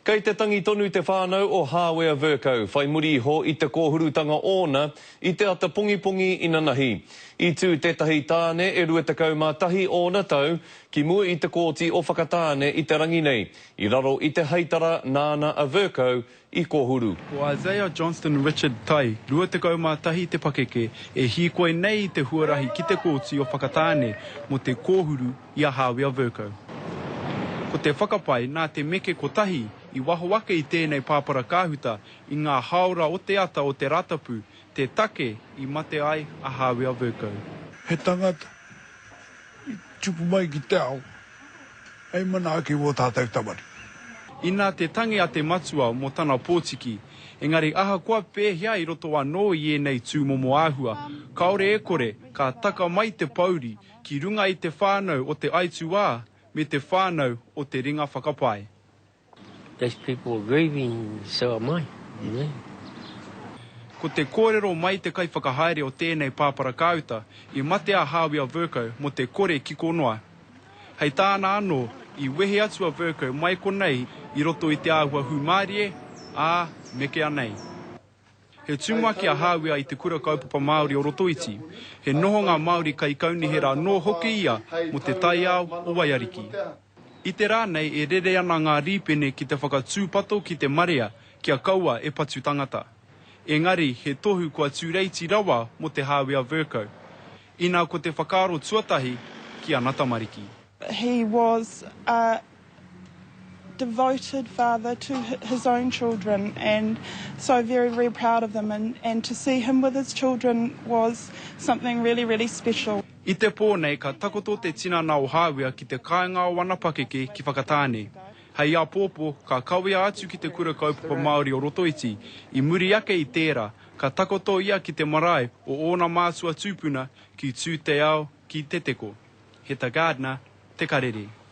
Kei te tangi tonu te whānau o Hāwea Vercoe whai muri iho i te kōhurutanga ōna i te ata pongipongi inanahi. I tū tētahi tāne e 21 ōna tau ki mua i te kōti o Whakatāne i te rangi nei, i raro i te heitara nāna a Vercoe i kōhuru. Ko Isaiah Johnston Richard Tai, 21 te pakeke, e hīkoi nei i te huarahi ki te kōti o Whakatāne mō te kōhuru i a Hāwea Vercoe. Ko te whakapae nā te meke kotahi i waho ake i tēnei pāpara kāhuta i ngā hāora o te ata o te Rātapu te take i mate ai a Hāwea Vercoe. He tangata i tupu mai ki te ao hei manaaki mō tātou tamariki. Inā te tangi a te matua mō tana pōtiki, engari ahakoa pēhea i roto anō i ēnei tūmomo āhua, kāore e kore ka taka mai te pōuri ki runga i te whānau o te aituā me te whānau o te ringa whakapae. Those people are grieving, so am I, you know. Ko te kōrero mai te kaiwhakahaere o tēnei pāpara kāuta, i mate a Hāwea Vercoe mō te kore kiko noa. Hei tāna anō, i wehe atu a Vercoe mai konei i roto i te āhua hūmārie, ā, mekea nei. He tumuaki a Hāwea i Te Kura Kaupapa Māori o Rotoiti. He nohonga Māori kaikaunihera anō hoki ia mō te taiao o Waiariki. I te rā nei e rere ana ngā rīpene ki te whakatūpato ki te marea kia kaua e patu tangata. Engari he tohu kua tūreiti rawa mō te Hāwea Vercoe. Ina ko te whakaaro tuatahi ki ana tamariki. He was a devoted father to his own children and so very, very proud of them and, and to see him with his children was something really, really special. I te pō nei ka takoto te tinana o Hāwea ki te kāinga o ana pakeke ki Whakatāne. Hei āpōpō ka kawea atu ki te Kura Kaupapa Māori o Rotoiti, i muri ake i tērā, ka takoto ia ki te marae o ōna mātua tūpuna ki Tūteao ki Te Teko. Heta Gardiner, Te Karere.